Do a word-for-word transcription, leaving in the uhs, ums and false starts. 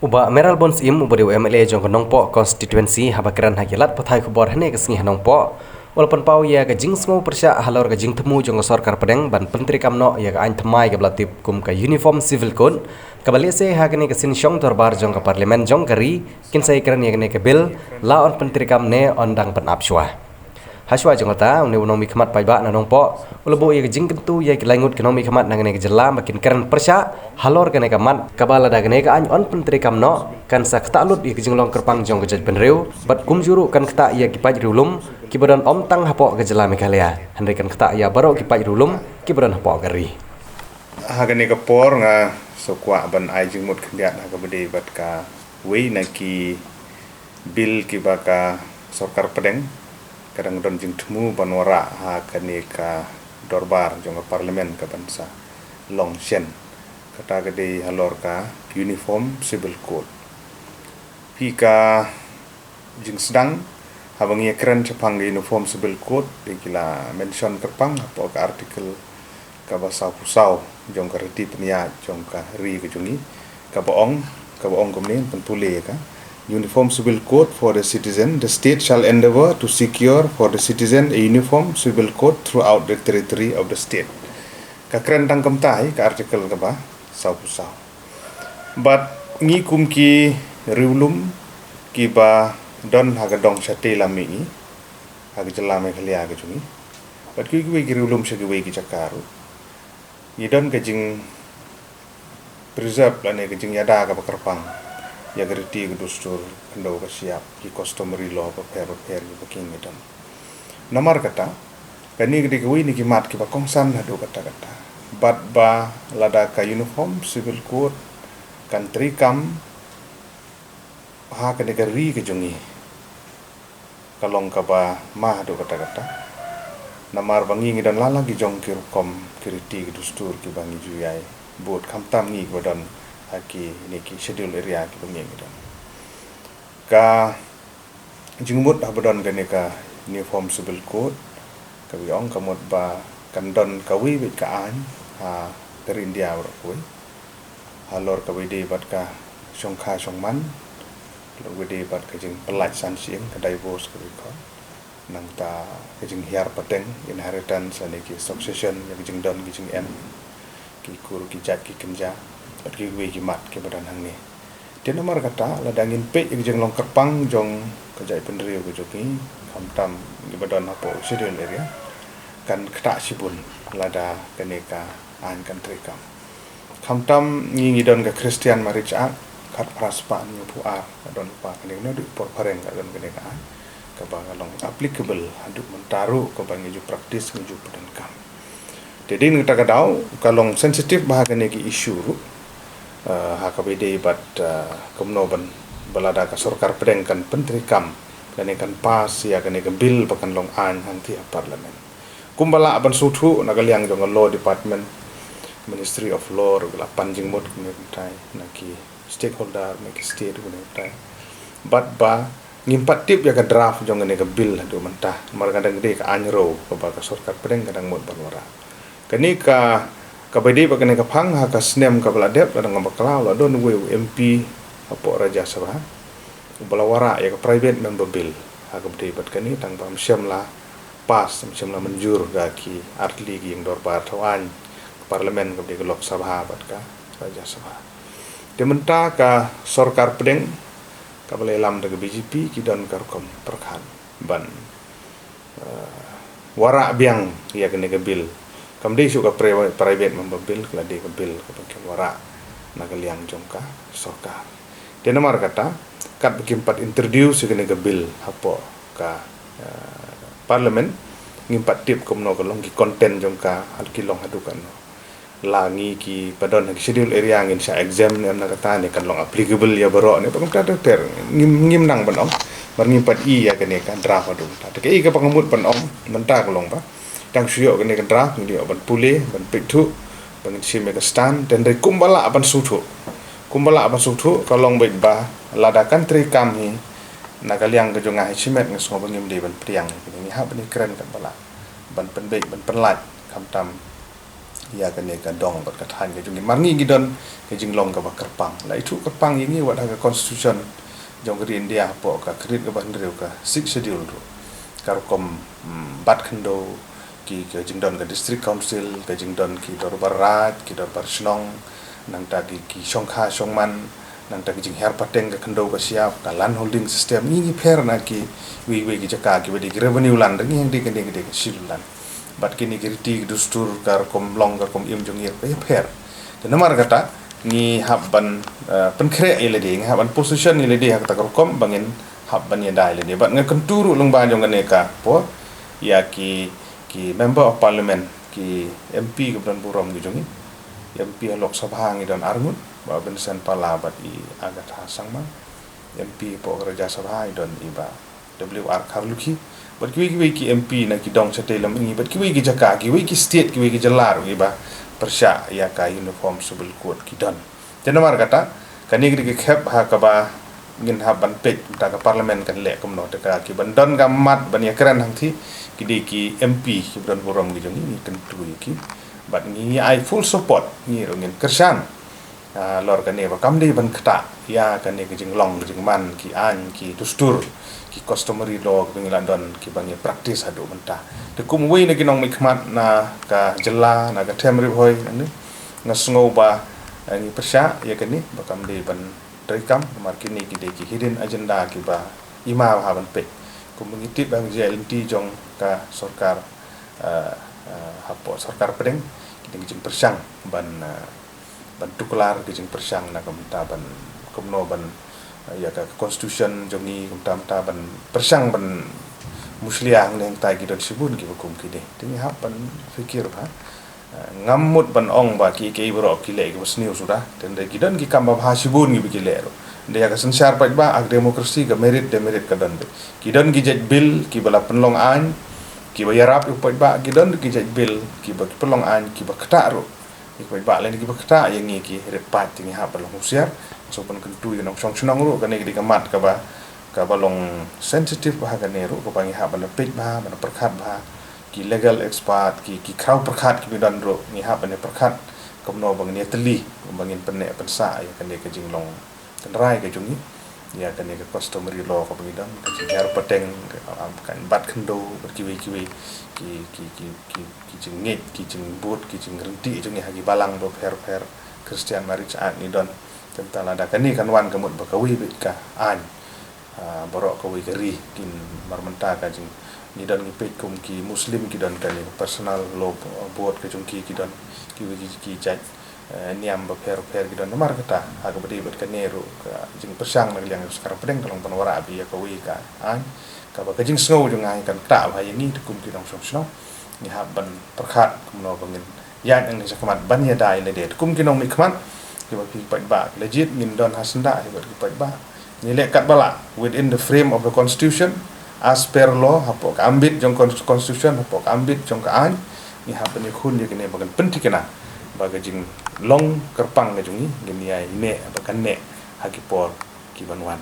U Bah Mayralborn Syiem, uba dei u M L A jong ka Nongpoh Constituency, haba kren ha ki lad pathai khubor hynne ka sngi ha Nongpoh, u la pynpaw ïa ka jingsngew pyrshah halor ka jingthmu jong ka sorkar pdeng ban pyntreikam noh ïa ka aiñ thymmai kaba la tip kum ka Uniform Civil Code, kaba lehse ha kane ka synshong dorbar jong ka Parliament jong ka ri kin sa ïakren ïa kane ka bill, la yn pyntreikam ne yn dang pynap shuwa. Hashwa jong kata, une u nongmihkhmat paidbah na Nongpoh u la buh ïa ka jingkyntu ïa ki laingut ki nongmihkhmat na kane ka jylla ba kin kren pyrshah halor kane ka mat, kaba lada kane ka aiñ yn pyntreikam noh, kan sa ktah lut ïa ka jinglong kyrpang jong ka jaitbynriew, bad kumjuh ruh kan ktah ïa ki paid riewlum kiba don ym tang hapoh ka jylla Meghalaya, hynrei kan ktah ïa baroh ki paid riewlum kiba don hapoh ka ri. Ha kane ka por nga sngewkwah ban ai jingmut khyndiat ha kaba dei bad kawei na ki bill kiba ka sorkar pdeng ka dang don jingthmu ban wanrah ha kane ka dorbar jong ka Parliament ka ban sa long shen. Kata ka dei halor ka Uniform Civil Code. Phi ka jingsdang, haba ngi ïakren shaphang ka Uniform Civil Code, dei ki la mention kyrpang hapoh ka article kaba sawphew saw jong ka riti pynïaid jong ka ri ka jong ngi, kaba ong, kaba ong kumne, pynpule ïa ka: Uniform Civil Code for the citizen. The state shall endeavour to secure for the citizen a uniform civil code throughout the territory of the state. Ka kren tang kumta hi ka article kaba sawphew saw. Bad ngi kum ki riewlum kiba don ha ka dong shatei lam mihngi ha ka jylla Meghalaya ka jong ngi, bad kiwei kiwei ki riewlum sha kiwei ki jaka ruh, ngi don ka jing preserve lane ka jingïada kaba kyrpang ïa ka riti ka dustur, khyndew ka shyiap, ki customary law bapher bapher kiba ki ngi don. Namar kata, kane ka dei kawei na ki mat kiba kongsan haduh katta katta. Bad ba lada ka Uniform Civil Code kan treikam ha kane ka ri ka jong ngi, ka long kaba ma haduh katta katta. Namar ba ngi ngi don la la ki jong ki rukom ki riti ki dustur kiba ngi ju ïai bud, khamtam ngi kiba don ha kine ki schedule area kiba ngi ngi don. Ka jingmut haba don kane ka Uniform Civil Code, kaba ong ka mut ba kan don kawei beit ka aiñ ha ka ri India baroh kawei halor kaba ïadei bad ka shongkha shongman, halor kaba ïadei bad ka jingpyllait san shyieng, ka divorce kaba khot, nangta ka jinghiar pateng, inheritance, lane ki succession, ïa ka jingdon ki jingem, ki kur ki jait ki kynja, bad kiwei ki mat kiba don hangne. Te namar kata, lada ngin peit ïa ka jinglong kyrpang jong ka jaitbynriew ka jong ngi, khamtam kiba don hapoh schedule area, kan ktah shibun lada kane ka aiñ kan treikam. Khamtam ngi ngi don ka Christian Marriage Act khatphra spah hynñiewphew ar, ka don lypa kane, kane haduh por phareng ka don kane ka aiñ kaba ka long applicable haduh mynta ruh, kaba ngi ju practice, ngi ju pyndonkam. Te dei na kata ka daw ka long sensitive bha kane ka issue ruh, eh, ha kaba ïadei bad, eh, kumno ban, ba lada ka sorkar pdeng kan pyntreikam lane kan pass ïa kane ka bill ba kan long aiñ hangtei ha Parliament. Kumba lah ban sngewthuh na ka liang jong ka Law Department, Ministry of Law ruh la pan jingmut kumne kumtai, na ki stakeholder, na ki state kumne kumtai. Bad ba ngim pat tip ïa ka draft jong kane ka bill haduh mynta, namar ka dang dei ka aiñ ruh kaba ka sorkar pdeng ka dang mut ban wanrah. Kane ka, kaba dei bad kane ka phang, ha ka snem kaba la dep, la dang bakla, la don uwei u M P hapoh Rajya Sabha uba la wanrah ïa ka private member bill ha kaba dei bad kane, tang ba ym shym la pass, ym shym la mynjur da ki artylli ki ïing dorbar thaw aiñ ka Parliament, kaba dei ka Lok Sabha bad ka Rajya Sabha. Te mynta ka sorkar pdeng kaba la ïalam da ka B J P ki don ka rukom pyrkhat ban, eh, wanrah biang ïa kane ka bill. Kam dei shuh ka pri-, private member bill, ka la dei ka bill kaba kin wanrah na ka liang jong ka sorkar. Te namar kata, katba kim pat introduce ïa kane ka bill hapoh ka, eh, Parliament, ngim pat tip kumno ka long, ki content jong ka, ha ki long haduh katno. La ngi kiba don ha ki schedule area ngin shah exempt ne em na kata, ne kan long applicable ïa baroh ne, ba kumta ter ter. Ngim, ngim nang ban ong, namar ngim pat i ïa kane ka draft haduh mynta. Te kaei kaba nga mut ban ong mynta ka long ba, tang shu ïoh kane ka draft, ngi ïoh ban pule, ban peit thuh, ba ngin shim ïa ka stand, te hynrei kumba lah ban sngewthuh. Kumba lah ban sngewthuh, ka long beit ba lada kan treikam hi na ka liang ka jong nga hi shimet, nga sngew ba ngim dei ban pdiang ïa kane, ngi hap ban ïakren katba lah ban pynbeit, ban pynlait, khamtam ïa kane ka dong bad ka thaiñ ka jong ngi. Mar ngi ngi don ka jinglong kaba kyrpang. La ithuh kyrpang ïa ngi wat ha ka constitution jong ka ri India hapoh ka khyrnit kaba hynriew, ka Sixth Schedule ruh. Ka rukom, mm, bat khyndew, ki, ka jingdon ka district council, ka jingdon ki dorbar raij, ki dorbar shnong, nangta ki, ki shongkha shongman, nangta ki jinghiar pateng ka khyndew ka shyiap, ka land holding system, ngi ngi pher na kiwei kiwei ki jaka kiba dei ki revenue land, ngi hang dei kane ka dei ka schedule land. Bad kine ki riti ki dustur, ka rukom long, ka rukom im jong ngi ruh ka ïapher. Te namar kata ngi hap ban, eh, pynkhreh ïa lade, ngi hap ban position ïa lade ha kata ka rukom ba ngin hap ban ïada ïa lade. Bad nga kyntu ruh lyngba jong kane ka por ïa ki, ki member of parliament, ki M P kiba don burom ki jong ngi. M P ha Lok Sabha ngi don arngut, Bah Vincent Pala bad i Agatha Sangma. M P hapoh Rajya Sabha i don i Bah W R Kharlukhi. Bad kiwei kiwei ki M P na ki dong shatei lam ngi, bad kiwei ki jaka, kiwei ki state, kiwei ki jylla ruh kiba pyrshah ïa ka Uniform Civil Code ki don. Te namar kata, kane ka dei ka khep ha kaba ngin hap ban peit, mynta ka parliament kan leh kumno, te ka ki ban don ka mat ban ïakren hangthie, ki dei ki M P kiba don burom ki jong ngi, ngi kyntu ïa ki. Bad ngi, ngi ai full support, ngi ruh ngin kyrshan. Ah, halor kane ba kam dei ban ktah ïa kane ka jinglong ka jingman, ki aiñ, ki dustur, ki customary law kiba ngi la don, kiba ngi practice haduh mynta. Te kum uwei na ki nongmihkhmat na ka jylla, na ka them Ri Bhoi nangne, nga sngew ba, eh, ngi pyrshah ïa kane ba kam dei ban treikam, namar kine ki dei ki hidden agenda kiba i ma bha ban peit. Kumba ngi tip ba ka jingïaid lynti jong ka sorkar, eh, eh, hapoh sorkar pdeng, ki dei ki jingpyrshang ban, eh, ban tuklar, ki jingpyrshang na ka bynta ban kumno ban, eh, ïa ka constitution jong ngi, kumta kumta ban pyrshang ban mushlia hangne hangtai, ki don shibun kiba kum kine. Te ngi hap ban fikir bha. Eh, ngam mut ban ong ba ki, ki baroh ki leh kiba sniew suda. Te hynrei ki don ki kam babha shibun kiba ki leh ruh. Hynrei ha ka synshar paidbah, ha ka democracy, ka merit demerit ka don beit. Ki don ki jait bill kiba la pynlong aiñ, kiba ïarap ïa u paidbah, ki don ki jait bill kiba ki pynlong aiñ kiba ktah ruh ïa u paidbah, lane kiba ktah ïa ngi ki rit paid. Te ngi hap ban long husiar. Sngewbha ban kyntu ïa ka nongshong shnong ruh, kane ka dei ka mat kaba, kaba long sensitive bha kane ruh, kaba ngi hap ban peit bha, ban pyrkhat bha. Ki legal expert, ki, ki khraw pyrkhat kiba don ruh, ngi hap ban pyrkhat kumno ba ngin ïatylli, ba ngin pynneh pynsah ïa kane ka jinglong tynrai ka jong ngi, ïa kane ka customary law kaba ngi don, ka jinghiar pateng, ka, ka bat khyndew, bad kiwei kiwei ki, ki, ki, ki, ki jingngeit, ki jingbud, ki jingryntih jong ngi ha ki balang bapher bapher, Christian Marriage Act ngi don. Te mynta lada kane kan wan, ka mut ba kawei beit ka aiñ, ah, baroh kawei ka ri kin mar mynta ka jing, ngi don ngi peit kum ki Muslim ki don kane personal law board ka jong ki, ki don kiwei ki, ki jait, eh, niam bapher bapher ki don. Namar kata, ha kaba dei bad kane ruh, ka jingpyrshang na ka liang ka sorkar pdeng ka long ban wanrah beit ïa kawei ka aiñ kaba ka jingsngew jong nga kan ktah bha ïa ngi, te kum ki nongshong shnong ngi hap ban pyrkhat kumno ba ngin ïaid nangne shakhmat ban ïada ïa lade. Te kum ki nongmihkhmat, kiba ki paidbah, la jied ngin don ha syndah ïa ki paidbah. Ngi leh katba lah within the frame of the constitution, as per law, hapoh ka ambit jong cons-, constitution, hapoh ka ambit jong ka aiñ. Ngi hap ban ïakhun ïa kine ba kan pynthikna ba ka jinglong kyrpang ka jong ngi, ngin ïai neh ba kan neh ha ki por ki ban wan.